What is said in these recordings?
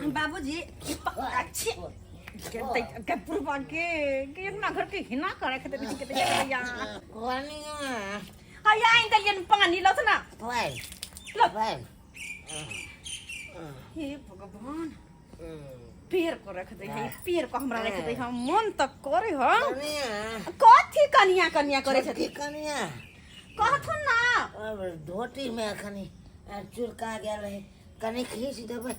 बाबूजी ई अच्छी के पुरबा के के अपना घर के हिना करे खातिर के दैया कनिया हैया आइन देलियन पानी लौथ ना पानि लो पानि हे भगवान पेड़ को रख दे है पेड़ को हमरा रख दे हम मन तक करे हम कनिया कथी कनिया कनिया करे छोटकी छथि कनिया कहथुन ना अब धोती में कनि चुरका गेल है कनि खींच देबै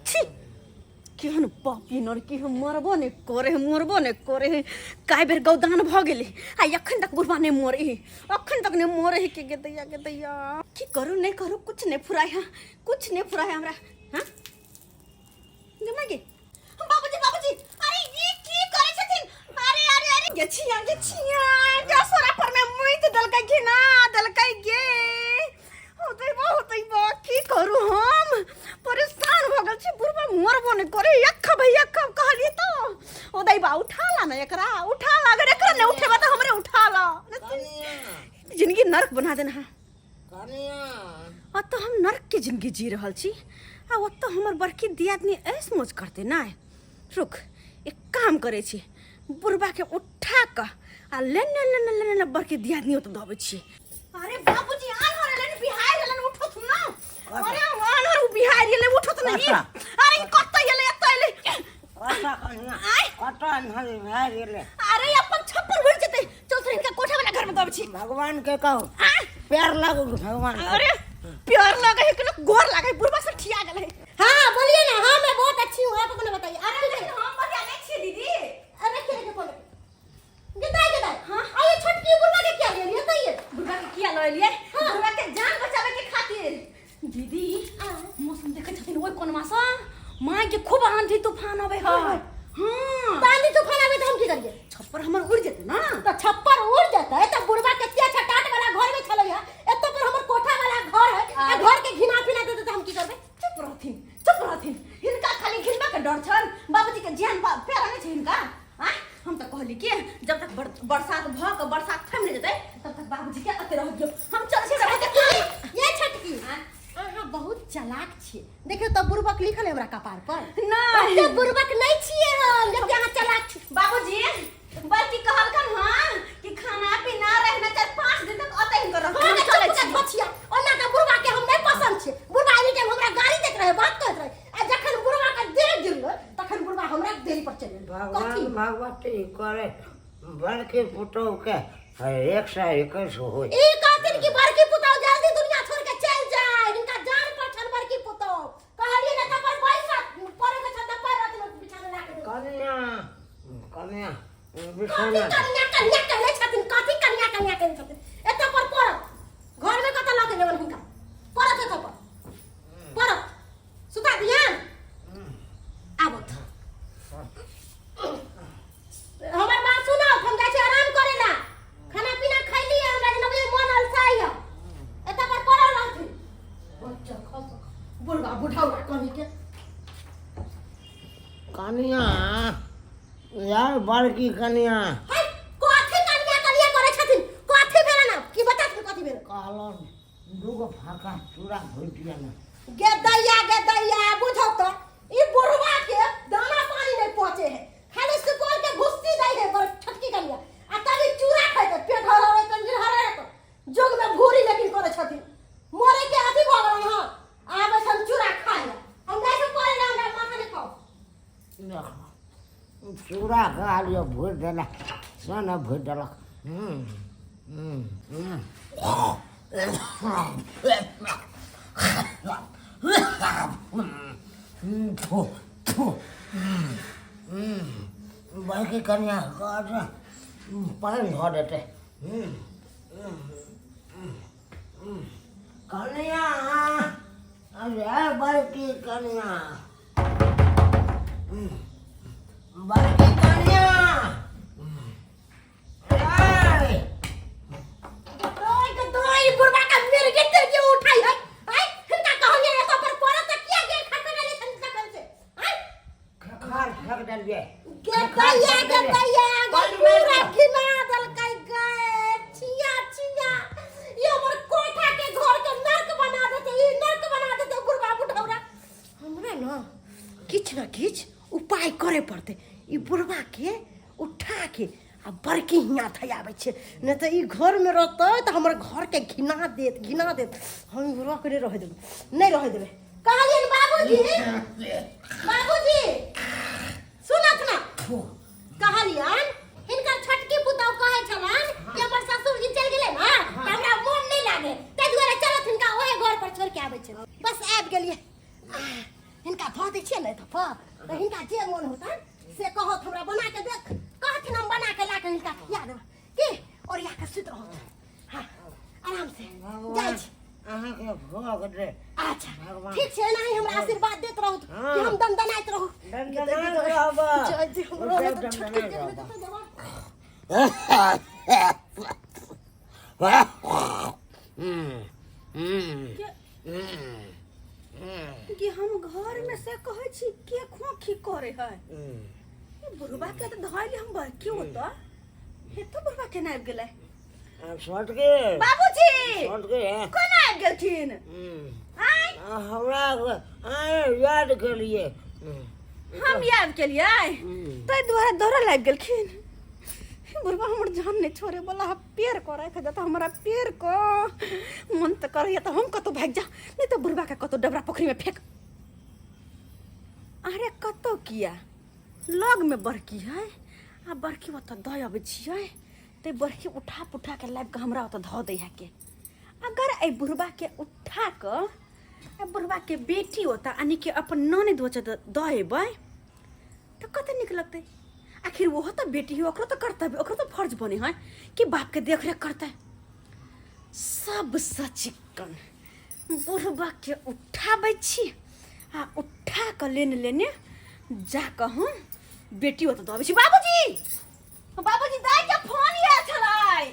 छी केहन पापी नरकी हम मरबो नहि करे है मरबो नहि करे है काई बेर गौदान भऽ गेलै आ एखन तक बुढ़बा नहि मरे है एखन तक नहि मरे है के गे दैया गे दैया की करू नहि करू कुछ नहि फुराय है कुछ नहि फुराय हमरा हाँ जमा गे बाबूजी बाबूजी अरे ये की करे छथिन अरे अरे अरे गे छिया गे छिया गे सोरा पर में मुइत दलकै घिना दलकै गे होतै बा होतै बा की करू हम परेशान भऽ गेल छी बुढ़बा मरबो नहि करे अक्खा भैया कब कहलिए तो ओ दैबा उठा ला ना एकरा उठा ला अगर एकरा नहीं उठेबा तो हमरे उठा ला कनिया जिंदगी नरक बना देना है कनिया अतऽ हम नरक के जिंदगी जी रहल छी आ ओतऽ हमर बड़की दियादनी ऐस मौज करते ना रुक एक काम करै छी बुढ़बा के उठा कऽ आ लेने लेने लेने लेने बड़की दियादनी ओतऽ दबै छी अरे बाबूजी आन हर लेने बिहार लेने उठो तुम ना अरे आन हर बिहार लेने उठो तुम ना अरे ई कतऽ एलै एतऽ एलै कतऽ कनिया आय कतऽ अन्हरी भए गेलै अरे अपन छप्पर उड़ जेतै चल तो इनका कोठा वाला घर में दबै छी भगवान के कहू आय प्यार लागू भगवान के। अरे प्यार लगे है कि लोग गोर लगे है बुढ़बा से ठिया गेलै हाँ बोलिए ना हाँ मैं बहुत अच्छी हूँ आप अपना बताइए आराम अरे हम बतिया ले छियै दीदी अरे रखिए रखिए फोन गिदाई गिदाई हाँ आइए छोटकी बुढ़वा के क्या ले लिया बताइए बुढ़बा के किया लऽ एलियै बुढ़बा के जान बचावे के खातिर दीदी मौसम देखै छथिन ओहि कोनमा सँ माय के खूब आंधी तूफान अबै है हाँ आंधी तूफान आवे तो हम की करिए छप्पर हमर उड़ जेतै ना तो छप्पर उड़ जेतै तो बुढ़वा के अच्छा टाट वाला घर में छलै है एतो पर हमर कोठा वाला घर है आ घर के घिना फिना देते तो हम की करबै चुप रहथिन चुप रहथिन हिनका खाली घिनबा के डर छन बाबूजी के जान प्यारा नहीं छै हिनका आँय हम तऽ कहली कि जब तक बरसात भऽ कऽ बरसात थमि नहि जेतै तब तक बाबूजी के अते रह दियौ हम चल छी ये छटकी अहाँ बहुत चालाक छियै देखियौ तऽ बुड़बक लिखल है हमरा कपार पर नहि ओते बुड़बक नहि छियै हम जबकि अहाँ चालाक छी बाबूजी बल्कि कहलखन हँ कि खाना पीना रहना 4-5 दिन तक अते हिनकर रहथिन हाँ, हम चलै चुप छी बचिया ओना तऽ बुढ़वा के हम नहि पसंद छियै बुढ़वा एनी टाइम हमरा गाली दैत रहे बात कहैत रहे आ जखन बुढ़वा के देह गिरलै तखन बुढ़वा हमरा देह पर चलि गेलै भगवान कथी भगवती करे बड़की पुतोह के 121 होय ई कहथिन कि बड़की पुतोह जल्दी दुनिया छोड़ के चल जाए हिनका जान पर छन बड़की पुतोह कहलिए ने तऽ पर पैसा पड़े के छन तऽ पर रात में बिछाने राख दे कन्या कन्या कथी बिछौना कन्या कन्या कहले छथिन कथी कन्या कन्या कहले छथिन एतऽ पर पड़त घर में कतऽ लऽ के जेबन हिनका पड़त एतऽ पर पड़त सुता दियन आबत हमर बात सुनो हम जाइ छी आराम करे ला खाना पीना खैली हमरा जेना बुझे मन अलसाई है एतऽ पर पड़ल रहथिन बच्चा खस बुढ़वा बुढ़ौआ कहीं के कनिया यार बड़की कनिया है कथी कनिया कनिया करे छथिन कथी भेलै ना की बता कथी भेलै कहलन दूगो फाका चूड़ा भुजि दिया ना गे दैया गे दैया बुझो तो ई बुढ़वा के दाना पानी नहीं पहुंचे है खाली सुपौल के घुस्सी दै है बड़ छटकी कनिया आ तभी चूड़ा खाइ के पेट हर हर कंजर हर हर जोग में भूरी लेकिन करे छथिन मरे के अथी भऽ गेलन हँ आबै छन चूड़ा खाइ ला हम जाइ से पड़े ला हमरा माथा नहीं खाओ देखो चूड़ा खा लियो भुजि देलक से ने भुजि देलक हम्म हम्म हम्म थू थू बड़की कनिया पानि धऽ देतै कनिया अरे बड़की कनिया बड़की कनिया दोई बुढ़वा का मिर्गी तिर्गी उठाई है आय हिनका कहलिए एतऽ पर पड़त तऽ किया गेल खटखटाले छनि तखन से आय खखार फेंक देलियै गे गे दैया गे दैया गे पूरा घिना देलकै गे छिया छिया ई हमर कोठा के घर के नर्क बना देतै ई नर्क बना देतै बुढ़वा बुढ़ौरा हमरा न किछु न किछु उपाय करे पड़तै ई बुढ़वा के उठा के आ बड़की हियाँ थैयाबै छै नहि तऽ ई घरमे रहतै तऽ हमर घरके घिना देत घिना देत हम ई बुढ़वा के नहि रहै देबै नहि रहै देबै कहलियनि बाबूजी बाबूजी सुनत ना कहलियनि हिनकर छोटकी पुतहु कहै छलनि कि हमर ससुरजी चलि गेलै ने तऽ हमरा मोन नहि लागे ताहि दुआरे चलत हिनका ओहे घर पर छोड़ि के आबै छै बस आबि गेलियै हिनका धऽ दै छियै ने एतऽ पर तऽ हिनका जे मोन होतनि से कहत हमरा बना के देख कहथिन हम बना के ला के हिनका खिया देब की ओरिया के सुति रहत हाँ आराम से जाइ छी अहाँके भोग दे अच्छा भगवान। ठीक छै एनाही हमरा आशीर्वाद दैत रहू हाँ। कि हम दनदनाइत रहू दनदनाइत रहब। जय जी हमरो सब तऽ छोटकी दनदनाइत देख रहब। तऽ जवाब कि हम घर में से कहै छी के खोखी करे है ई बुढ़बा के तऽ धइल हम बड़की होता हे तो बुढ़बा केना आबि गेलै छोटके बाबूजी छोटके कोना आबि गेलखिन आँय हमरा आय याद केलिए हम याद केलियै ताहि दुआरे दौड़ल आबि गेलखिन बुढ़बा हमर जान नहि छोड़े वाला है पेड़ को राखि देता हमरा पेड़ को मन तऽ करैया तऽ हम कतहु भागि जा नहि तऽ बुढ़बा के कतहु डबरा पोखरिमे फेंक अरे कतहु किया लगमे बड़की है आ बड़की ओतऽ दऽ अबै छियै तऽ बड़की उठा पुठा के लाबि कऽ हमरा ओतऽ धऽ दै है के अगर एहि बुढ़बाके उठा कऽ आ बुढ़बाके बेटी ओतऽ यानी कि अपन ननद ओतऽ दऽ अयबै तऽ कते नीक लगतै आखिर ओहो तऽ बेटी है ओकरो तऽ कर्तव्य ओकरो तऽ फर्ज बने है कि बापके देखरेख करतै सबसँ चिक्कन बुढ़बाके उठाबै छी आ उठा कऽ लेने लेने जा कऽ हम बेटी ओतऽ दऽ अबै छी बाबूजी बाबूजी दाइ के फोन आयल छलै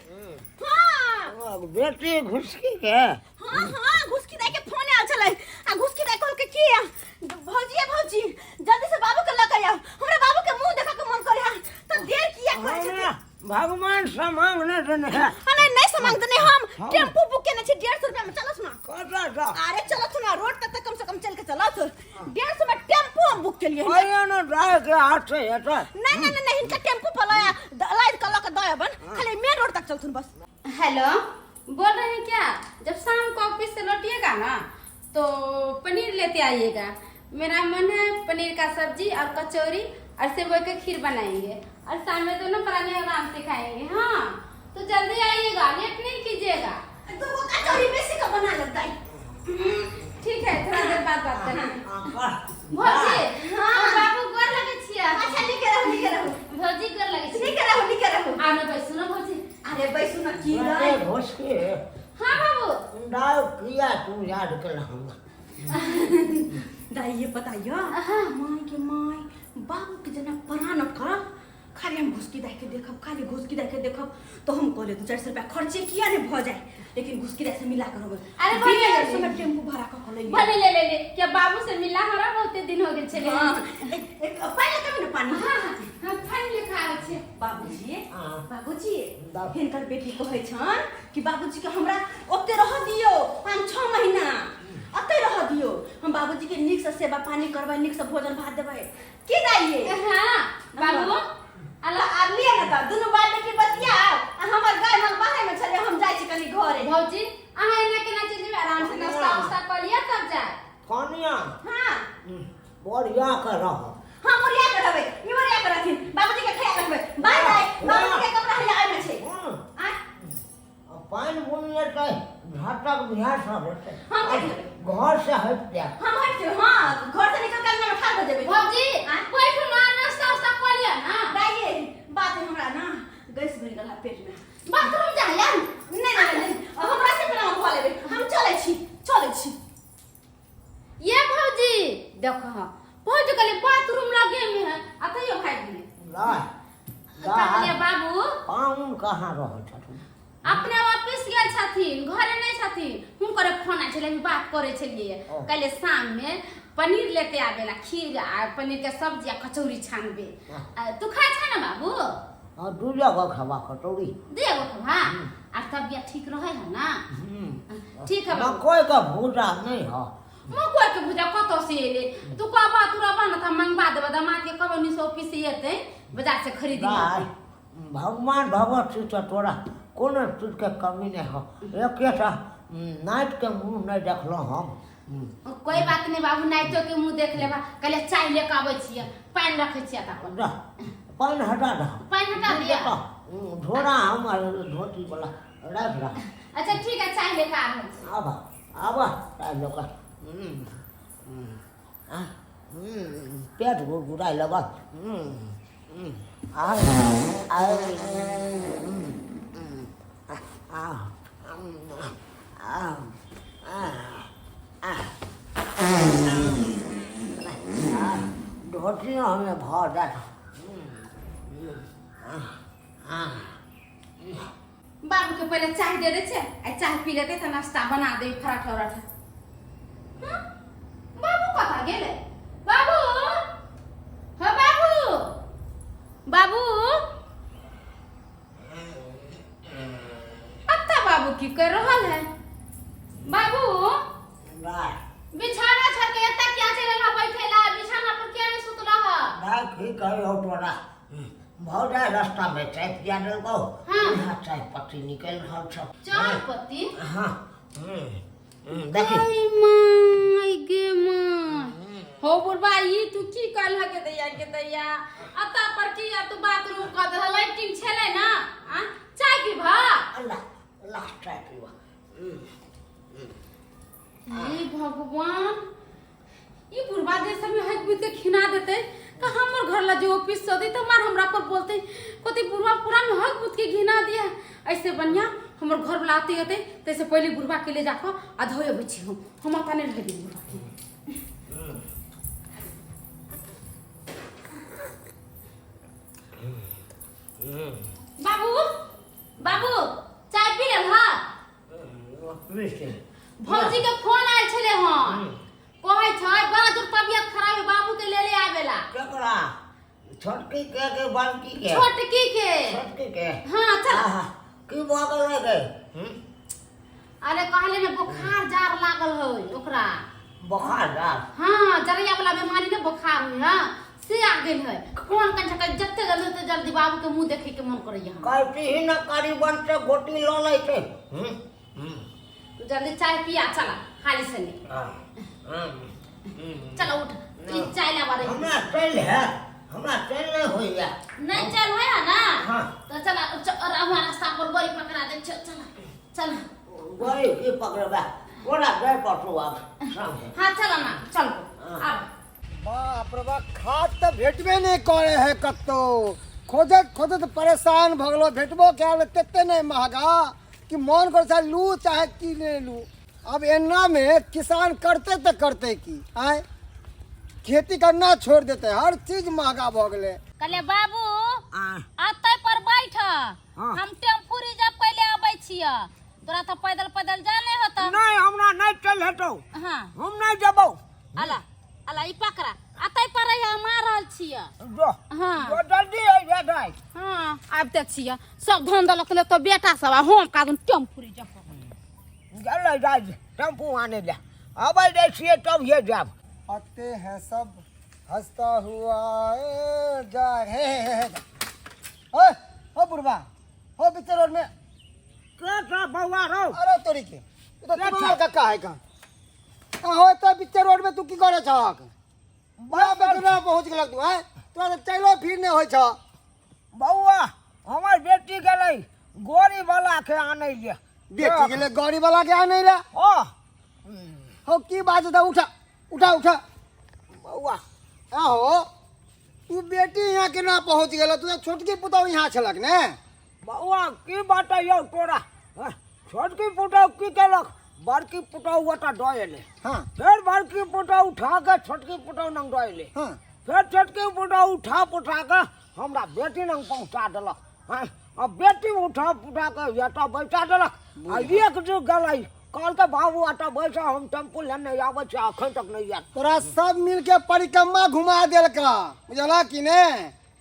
हाँ बेटी घुसकी के हाँ हाँ घुसकी दाइ के फोन आयल छलै आ घुसकी दाइ कहलकै की भौजी ए भौजी जल्दी से बाबू के लऽ के आउ हमरा बाबू के मुंह देखऽ के मन करे है तऽ देर किया करै छथिन हमरा भगवान से मांगने देने है आ नहीं नहीं समांग देने हम हाँ। टेम्पू बुक केने छी 150 रुपया में चलत ना कतऽ जा अरे चलत ना रोड तक त कम से कम चल के चलत 150 में टेम्पू हम बुक केलिए अरे न जाए के हाथ से हेतै नहीं नहीं नहीं हिनका टेम्पू पर लाया लाद के लऽ के दऽ अबन खाली मेन रोड तक चलथुन बस हेलो बोल रहे हैं क्या जब शाम को ऑफिस से लौटिएगा ना तो पनीर लेते आइएगा मेरा मन है पनीर का सब्जी और कचौरी और सेवई का खीर बनाएंगे और शाम में दोनों प्राणी आराम से खाएंगे हाँ तो जल्दी आइएगा लेट नहीं कीजिएगा दूगो कचौरी बेसी के बना लेतै ठीक है थोड़ा देर बाद बात करेंगे भौजी हाँ। और बाबू गोर लगे छियै अच्छा नीके रहू नीके रहू भौजी गोर लगे छियै नीके रहू नीके रहू आउ ने बैसू ने भौजी अरे बैसू न की गई घुसकी हाँ बाबू दाल किया तू याद केला हमरा दाई ये बताइयो माय के माय बाबू के जना प्राण अटकल खाली हम घुसकी दाई के देखब खाली घुसकी दाई के देखब तो हम कहले 2-4 सौ रुपया खर्चे किया नहीं भ जाए लेकिन घुसकी दाई से मिला कर अरे भले ले ले। में टेम्पू भाड़ा क ले भले ले ले ले क्या बाबू से मिला हमरा बहुते दिन हो गेल छलै हाँ एक पानी कभी ना पानी हाँ हाँ हम फाइन लिखा आबै छियै बाबूजी हाँ। बाबूजी बाबू। हिनकर बेटी कहै छन कि बाबूजी के हमरा ओते रह दियो 5-6 महीना ओते रह दियो हम बाबूजी के नीक से सेवा पानी करबै नीक से भोजन भात देबै की दाइये हाँ बाबू अला आब लिअ ने तऽ दुनू बाल बेटी बतियाउ आ हमर गाय माल बाहरे में छलै हम जाइ छी कनी घरे भौजी अहाँ एना केना चलि जेबै आराम से नाश्ता उस्ता कऽ लिअ तब जाय कनिया हाँ बढ़िया के रह हम ओरिया के रहबै ई ओरिया के रहथिन बाबूजी के ख्याल रखबै बाय बाय बाबूजी के कपड़ा हैया आइमे छै हँ आँय आ पानि बुनि लेतै घाटक बिहार सब हेतै हम देख लेबै। घर से हटि जाय हम हटि जेबै हाँ घर से निकल के अंगना में ठाढ़ भऽ जेबै भौजी आँय? बैठू ना नाश्ता उस्ता कऽ लिअ ना दाइये बात है हमरा ना गैस बनि गेल है पेट में बाथरूम जा लिअ नहीं नहीं नहीं हमरा से पहले हम धो लेबै हम चलै छी चलै छी ये भौजी देखो हाँ भौजी कहली बाथरूम लगे में है आ तैयो भागि गेलै ला कहलियै बाबू पाहुन कहाँ रहै छथुन अपने ऑफिस गेल छथिन, घरे नहि छथिन। हुनकर फोन आयल छलै, बात करै छलियै। ओ। काल्हि शाम में पनीर लेते आबेला, खीर आ पनीर के सब्जी आ कचौड़ी छानबे। आ, तू खाइ छ ना बाबू? हाँ, दू जगह खबा कचौड़ी। दे गो खबा। आ तबियत ठीक रहे है ना? ठीक है बाबू। मकई का भूजा नहीं है। मकई के भुजा कतऽ से एलै? तू कहबा, तू रहबा ने तऽ हम मंगवा देबऽ। दामाद के कहबो नि ऑफिस से एतै, बाजार से खरीद भाई लेतै। भगवान भगवत से तो तोरा कोनो चीज के कमी नहीं हो। एकेटा नाइट के मुंह नहीं देखलो हम। कोई बात नहीं बाबू, नाइटो के मुंह देख लेबा। कहले चाय लेके आबै छियै, पानि रखै छियै तऽ अपन। जा, पानि हटा दह। पानि हटा दिअ। झोरा हमर धोती वाला राख रह। अच्छा ठीक है, चाय लेके आ रहल छी। आबा आबा चाय लेके। पेट गुड़गुड़ाय लगल। आ आ आ आ आ धोतियो हमें भऽ जायत। बाबू के पहिले चाय दे दै छै आ चाय पी लेतै तऽ नाश्ता बना देबै पराठा उराठा। हाँ? बाबू कतऽ गेलै? बाबू, हो बाबू, बाबू, अत्ता बाबू की कर रहल है? बाबू, बिछाना छोड़ के एतऽ किया चलि एलह बैठे ला? बिछाना पर किया नहि सुतलह? भाई की कहियो तोरा, भऽ जाय रास्ता में चाय पिया देलकौ। हाँ। यहाँ चाय पत्ती निकलि रहल छौ। चाय पत्ती? हाँ, देखी। आई माय गे माय, हो बुढ़बा, ई तू की कहलह के दैया के दैया? अता पर की आ तू बाथरूम कऽ देलह? लाइटिंग छलै ना? आ चाय पीबह? अल्लाह लास्ट चाय पीबा। हे भगवान, ई बुढ़बा देश में हक बुझ के खिना देते का। हमर घर ला जो ऑफिस से दे तो मार हमरा पर बोलते कथी, बुढ़वा पूरा में हक बुझ के घिना दिया। ऐसे बढ़िया हमर घर वाला आते आते तैसे पहले बुढ़वा के ले जाकर आ धोए अबै छी। हम आता नहीं रह बुढ़वा के। बाबू, बाबू, चाय पी लेल? हा। भौजी के फोन आयल छले हन, कहै छै बड़ा दूर तबियत खराब है, बाबू के लेले आवेला। केकरा, छोटकी के के बड़की के? छोटकी के। छोटकी के? हाँ, चल। आहा, की भऽ गेलै गे? अरे कहले ने बुखार जार लागल है ओकरा। बोखार जार? हाँ, जरिया वाला बीमारी ने बुखार हुई है से आ गेल है। फोन कन छकै, जते जल्दी होते जल्दी बाबू के मुंह देखे के मन करैया हमरा। कहती ही न करीबन से गोटी लऽ लै छै। तू जल्दी चाय पिया, चला हाली से नहीं। चलो उठ, ई चाय लाबा रही। हमरा चलि है, हमरा चलि नहि होइया। नहीं चल है ना? हाँ। तो चला और हमारा रास्ता पर बड़ी पकड़ा दे, चल चल चल। गड़ी की पकड़बै? तोरा जाय पड़तौ आब संगे। हाँ, चलो ना, चल। हाँ। आब बाप रे बाप, खाद तऽ भेटबे नहि करे है कतौ। खोजत खोजत परेशान भऽ गेलहुँ, भेटबो कयल तते नहि महगा कि मन कर चाहे लू चाहे की नहि लू। अब एनामे किसान करते तऽ करते की? आँय, खेती करना छोड़ि देते, हर चीज महगा भऽ गेलै। कहले बाबू, आ अतै पर बैठ। हाँ। हम टेम्पू रिजर्व कैले अबै छियै, तोरा तऽ पैदल पैदल जा नहीं होता। नहि, हमरा नहि चलि हेतौ। हाँ। हम नहि जेबौ। अला अला, ई पकड़ा, अतै पर रहिया, हम आ रहल छियै। जो। हाँ। जो, जल्दी अइबे दाइ। हाँ, आबिते छियै। सब धन दलक ले तो बेटा सब आ हम कादन टेम्पू रिजर्व गेलै दाइ टेम्पू आनै लए, अबै जाइ छियै तब ये जायब। आते हैं सब हंसता हुआ ए, जा हे हे हे हे। ओए हो बुढ़बा, हो बीच रोड में। के छौ बौआ रौ? अरे तोरी के, ई तो तू कक्का है का हो? तो बीच रोड में तू की करे छहक? बड़ा बेतना पहुंच गेलक तू हैं, तोरा तऽ चलो फिर नहि होइ छ। बौआ, हमर बेटी गेलै गोरी वाला के आनै लए। बेटी गेलै गाड़ी वाला के आनै ला? ओ। हो, की बात है? उठा उठा उठा। बौआ। आहो, तू बेटी यहाँ केना पहुंच गेल? तू तऽ छोटकी पुतहु यहाँ छलक ने? बौआ, की बतैयौ तोरा? हँ, छोटकी पुतहु की केलक, बड़की पुतहु ओतऽ दऽ एलै। फेर बड़की पुतहु उठा कऽ छोटकी पुतहु लग दऽ एलै। फेर छोटकी पुतहु उठा पुठा कऽ हमरा बेटी लग पहुँचा देलक। हँ, आ बेटी उठा पुठा के एतऽ बैसा देलक आ एक जे गेलै कहलकै बाबू एतऽ बैसा हम टेम्पू लेने आबै छी अखन तक नहि आयल। तोरा सब मिल के परिक्रमा घुमा देलका, बुझला कि ने?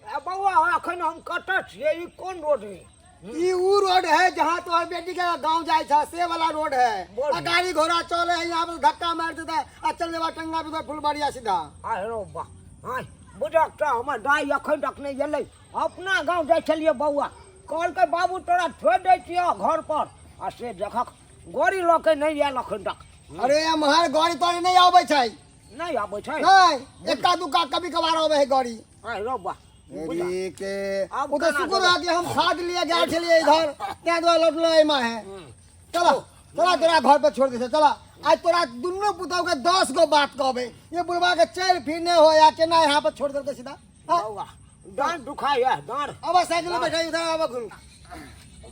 ए बौआ, अखन हम कतऽ छियै? ई कोन रोड है? ई ऊ रोड है जहाँ तोहर बेटी के गांव जाय छ, से वाला रोड है। आ गाड़ी घोड़ा चले है, यहाँ पर धक्का मार देता आ चल जेबा टंगा पे फुलबाड़िया सीधा। आ रो बा, हाँ बुझक तऽ हमर दाइ अखन तक नहि एलै। अपना गाँव जाइ छलियै बौआ, कहलकै बाबू तोरा छोड़ि दै छियौ घर पर, आ से देखक गाड़ी लऽ के नहि आयल अखन तक। अरे एम्हर गाड़ी ताड़ी नहि आबै छै। नहि आबै छै? नहि, एक्का दुक्का कभी कभार आबै है गाड़ी। आ रो बा, अरे के आब ओ तऽ केना शुक्र जेबै? है कि हम खाद लिए गेल छलियै इधर, तें दुआरे लौटलो एहिमे है। चला चला, तोरा घर पर छोड़ दे छै, चला। आज तोरा दुनू पुतहु के 10 गो बात कहबै, ये बुढ़वा के चल फिर नहि हो या केना यहाँ पर छोड़ देलकै सीधा। हाँ? बौआ डाँड़ दुखाइ है, डाँड़। अब साइकिल में बैठा इधर आब घुम।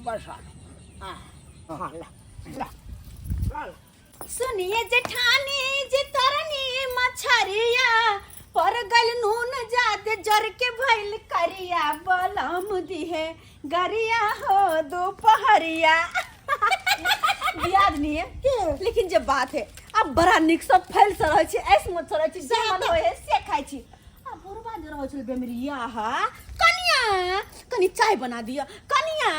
बस हाँ हाँ, ला ला ला। सुनिए जेठानी जी, तरनी मछरिया पर गल नून जादे जर के भइल करिया, बलम दिहे गरिया हो दोपहरिया। दियादनी है, लेकिन जे बात है अब बड़ा निक सब फैल से रहै छी, ऐस मत से रहै छी, जे मन होय है से खाइ छी। आ बुढ़बा जे रहै छल बेमरिया, हा कनिया कनि चाय बना दिअ, कनिया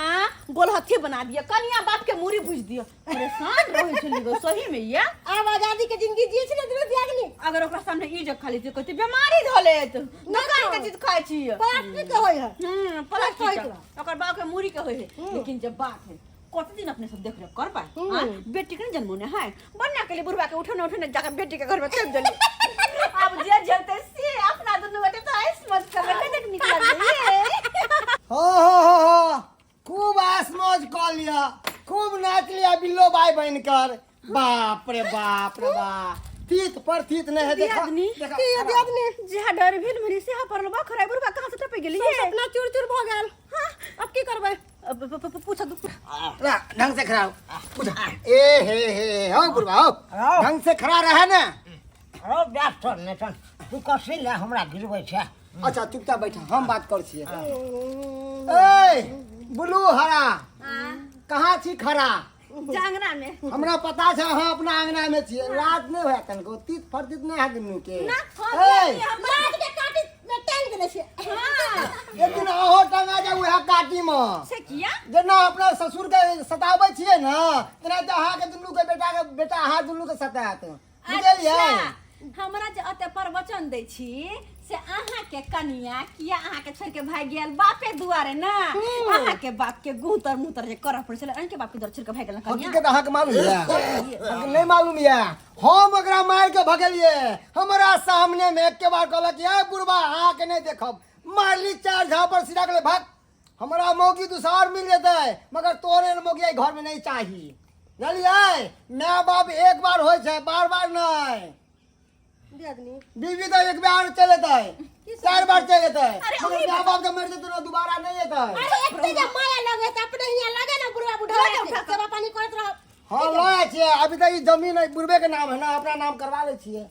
गोलहथी बना दिअ, कनिया बाप के मूड़ी भुजि दिअ, परेशान रहै छली गो सही में। ये आब आजादी के जिंदगी जिए छै ने दुनू दियादनी। अगर ओकरा सामने ई जग खाली कहते बीमारी धऽ लेत, दुकान के चीज खाइ छी। प्लास्टिक के होय है। प्लास्टिक होइत के। ओकर बाप के मूड़ी के होय है। लेकिन जब बात है कत दिन अपने सब देख रेख करबै? हाँ, बेटी के नहीं जन्मोने है बन्ना के लिए बुढ़वा के उठने उठने जाकर बेटी के घर में चल जली। अब जे झेलते से अपना दुनू गोटे तो ऐस मत करबै, कतेक नीक लागै। हो हो हो हो, खूब आस मौज कऽ लिअ, खूब नाच लिअ बिल्लो बाई बन कर। बाप रे बाप रे बाप, तीत पर तीत नहीं है। देखा दियादनी, देखा, की खड़ा। दियादनी? जेहा डर भेल मरी सेहा पड़ल बा खराई, बुढ़वा कहाँ से टपक गेली? सब सपना चूर चूर भऽ गेल। हाँ, अब की करबै? अब पूछ दू। ला, ढंग से खड़ा हो। उठा। ए हे हे हो बुढ़वा हो, आओ। ढंग से खड़ा रहे ना। रौ ब्यास तोर नहि तन तू कसी ले हमरा गिरबै छै। अच्छा चुपचाप बैठा, हम बात कर छियै। ए बुलू हरा, कहाँ छी खड़ा? जांगरा में। हमरा पता छै अहाँ अपना अंगना में छियै। लाज नहि होय तनको? तीत फरतीत नहि है दुनू के? ना, हम ए, हम लाज के काटी में टांग देने छियै। हाँ, एक दिन अहो टंगा जाउ उएह काटी में। से किया? जेना अपना ससुर के सताबै छियै ने, तेना तऽ अहाँके दुनू के बेटा के बेटा अहाँ दुनू के सतायत, बुझलियै? अच्छा, हमरा जे एते प्रवचन दै छी से अहाँ के कनिया किया अहाँ के छोड़ के भागि गेल? बापे दुआरे ना अहाँ के बाप के गुतर मुतर जे करऽ पड़ै छलै, अहाँ के बाप के दर छोड़ के भागि गेल कनिया। हकीकत अहाँके मालूम यऽ? अहाँके नहि मालूम यऽ? हम ओकरा मारि के भगेलियै। हमरा सामने मे एके बार कहलक, ये बुढ़बा अहाँके नहि देखब। मारली चार झापर, सीधा कहले भाग, हमरा मौगी दूसर मिल जेतै मगर तोरे एहन मौगी एहि घर में नहीं चाही। बुझलियै? माय बाप एक बार होइ छै, बार बार नहि। दियादनी, बीवी तऽ एक बार चलि एतै, चारि बार चलि एतै, अरे मगर ओही माय बाप जब मरि जेतै ने, दोबारा नहि एतै। अरे एते जे माया लगे त अपने हियां लगे ना बुढ़वा बुढ़वा लगे के, उठा कऽ। सेवा पानी करैत रह। हँ लऽ छियै, अभी तऽ ई जमीन है बुढ़बे के नाम है ना, अपना नाम करवा लै छियै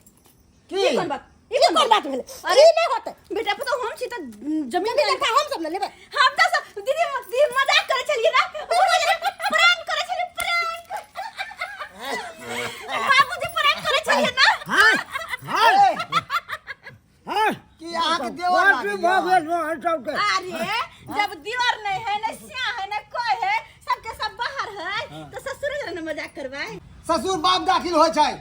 की? ई कोन बात? ई कोन बात भेलै? अरे ई नहि होतै। बेटा पुतहु हम छी तऽ जमीन जमीन जगह हम सब ने लेबै। हम तऽ दीदी दीदी मजाक करै छलियै ना, प्रैंक करै छलियै, प्रैंक। बाबूजी प्रैंक करै छलियै ना। हाँ हाँ ए, हाँ। की अहाँके देवर बात लागैया? भऽ गेल अहाँ सबके। अरे जब दीवार नहीं है न, सिया है न, कोई है, सबके सब बाहर है तो ससुर जरा न मजाक करवाए। ससुर बाप दाखिल होइ छै।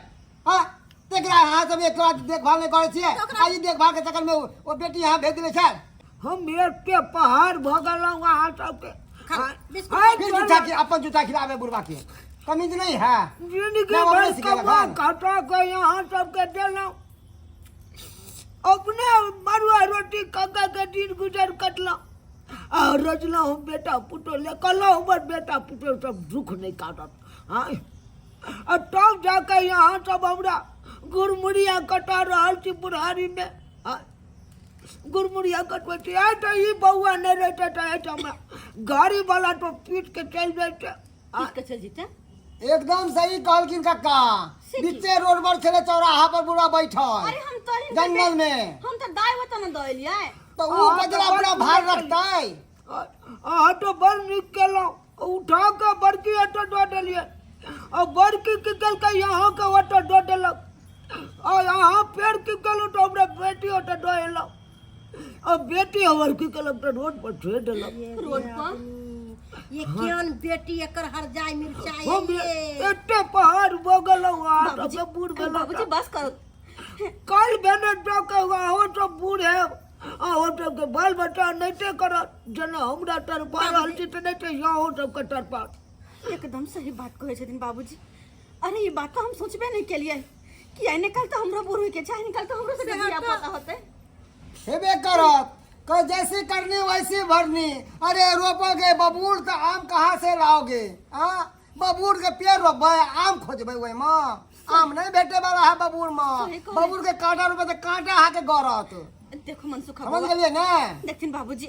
हाँ, तेकरा अहाँ सब एक बार देखभाल नहि करै छियै, आ ई देखभाल के चक्कर में ओ बेटी यहाँ भेज देने छै। हम एते पहाड़ भऽ गेलहुँ अहाँ सबके। बिस्कुट। फिर जूठा खि अपन जूठा खिलाबे बुढ़वा के, कमीज नहीं है? जिंदगी ना, भर अपने सिखेलक कमा हन। खटा के यहाँ सबके देलहुँ, अपने मरुआ रोटी खा के दिन गुजर कटलहुँ आ रचलहुँ हम बेटा पुतोह ले। कहलहुँ हमर बेटा पुतोह सब दुख नहि काटत। हाँ, आ तब जाके यहाँ सब हमरा गुरमुरिया कटा रहल छी बुढ़ारीमे। हाँ, गुरमुरिया कटबै छी। आइ तऽ ई बौआ नहि रहितै तऽ आइ तऽ हमरा गाड़ीवला तो पीट के चलि जैतै। पीट के चलि जेतै। एकदम सही कहलखिन कक्का। से की? बीचे रोड पर छले, चौराहा पर बुढ़ा बैठल अरे हम तो हिनकर जंगल में। हम तऽ दाइ ओतऽ न दऽ एलियै। तऽ ऊ हाँ, कजरा तऽ पूरा बड़ भार सुन्दर। रखतै। अहाँ तऽ बड़ नीक केलहुँ उठा कऽ बड़की ओतऽ दऽ देलियै आ बड़की की केलकै अहाँके ओतऽ दऽ देलक आ अहाँ फेर की केलहुँ तऽ हमरा बेटी ओतऽ दऽ एलहुँ आ बेटी हमर की केलक तऽ रोड पर छोड़ि देलक रोड पर ये केहन बेटी एकर हरजाई मिरचाई हम ये एते पहाड़ भऽ गेलहुँ अहाँ बाबूजी सबके बूढ़ भेलहुँ बाबूजी बस करू काल्हि भेने जाके अहाँ सब बूढ़ हेब अहाँ सबके बाल बच्चा नहिते करत जेना हमरा तड़पा रहल छी तऽ नहि अहूँ सबके तड़पा एकदम सही बात कहै छथिन बाबूजी अरे ई बात तऽ हम सोचबे नहि केलियै कि आइ निकाल तऽ हमरो बूढ़ होइके छै आइ निकाल तऽ हमरो सबके धिया पुता होतै हेबे करत कह जैसी करनी वैसी भरनी अरे रोपोगे बबूर तो आम कहाँ से लाओगे हाँ बबूर के पेड़ रोपबै आम खोजबै ओहिमे आम नहीं भेटे वाला है बबूर में सही कहै। बबूर के कांटा रोपे तो कांटा अहाँके गड़त देखो मनसुखा समझ बौआ गेलियै ने देखथिन बाबूजी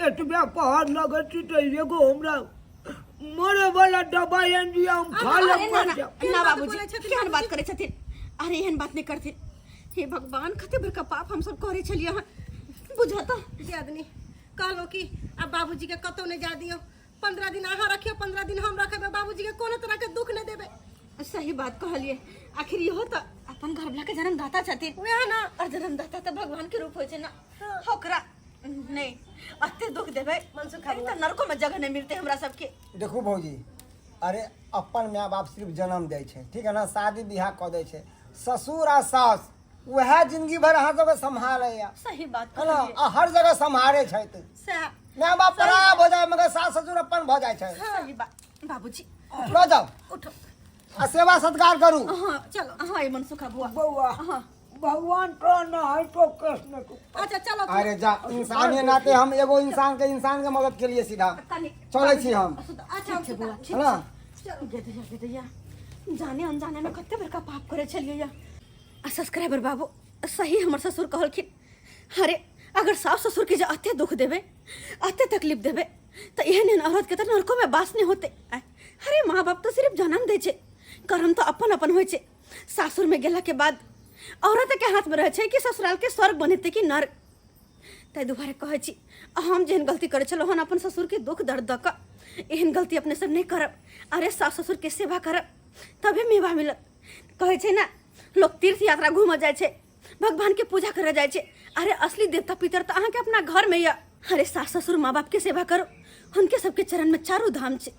एतबे पहाड़ लगै छी तऽ एगो हमरा मरे वाला दबाई आनि दिअ हम खा लेब अरे ना मर ना जायब। ना बाबूजी केहन बात करै छथिन अरे एहन बात नहि करथिन हे भगवान कते बड़का पाप हम सब करै छलियै हँ बुझत दियादनी कहलहुँ कि आब बाबूजीके कतहु नहि जा दियौ 15 दिन अहाँ रखियौ 15 दिन हम रखबै बाबूजीके कोनो तरहके दुख नहि देबै सही बात कहलियै आखिर इहो तऽ अपन घरवला के जन्मदाता छथिन वएह ने और जन्मदाता तऽ भगवान के रूप होइ छै ना ओकरा नहि अते दुख देबै मनसुख अरे तऽ नरको में जगह नहीं मिलते हमरा सबके देखू भौजी अरे अपन माय बाप सिर्फ जन्म दै छै ठीक है ना शादी बियाह कऽ दै छै ससुर आ सास वएह जिंदगी भर अहाँ सबके सम्हारैया सही बात है ना कहलियै आ हर जगह सम्हारे छथि सएह माय बाप पराया भऽ जाय मगर सास ससुर अपन भऽ जाइ छै सही बात बाबूजी लऽ जाउ उठो आ सेवा सत्कार करू हाँ चलो हाँ ये मनसुखा बुआ बौआ हाँ भगवान तो न है तो कृष्ण को अच्छा चलो अरे जा इंसान के नाते हम एगो इंसान के मदद के लिए सीधा कनी चलै छी हम अच्छा ठीक छै बुआ ठीक है ना छै गे दैया गे दैया जाने अनजाने में कते बड़का पाप करे छलियै या आ सब्सक्राइबर बाबू सही हमर ससुर कहलखिन अरे अगर सास ससुर के जे अते दुख देबै अते तकलीफ देबै तऽ एहन एहन औरत के तऽ नरको में बास नहि होते आय, अरे माँ बाप तऽ सिर्फ जन्म दै छै कर्म तऽ अपन अपन होइ छै सासुर में गेला के बाद औरत के हाथ में रहै छै कि ससुराल के स्वर्ग बनेतै कि नर्क ताहि दुआरे कहै छी हम जेहन गलती करै छलहुँ हन अपन ससुरके दुख दर्द दऽ कऽ एहन गलती अपने सब नहि करब अरे सास ससुरके सेवा करब तबे मेवा मिलत कहै छै ने लोक तीर्थ यात्रा घूमऽ जाइ छै भगवानके पूजा करऽ जाइ छै अरे असली देवता पितर तऽ अहाँके अपना घरमे यऽ अरे सास ससुर माँ बापके सेवा करू हुनके सबके चरणमे चारू धाम छै।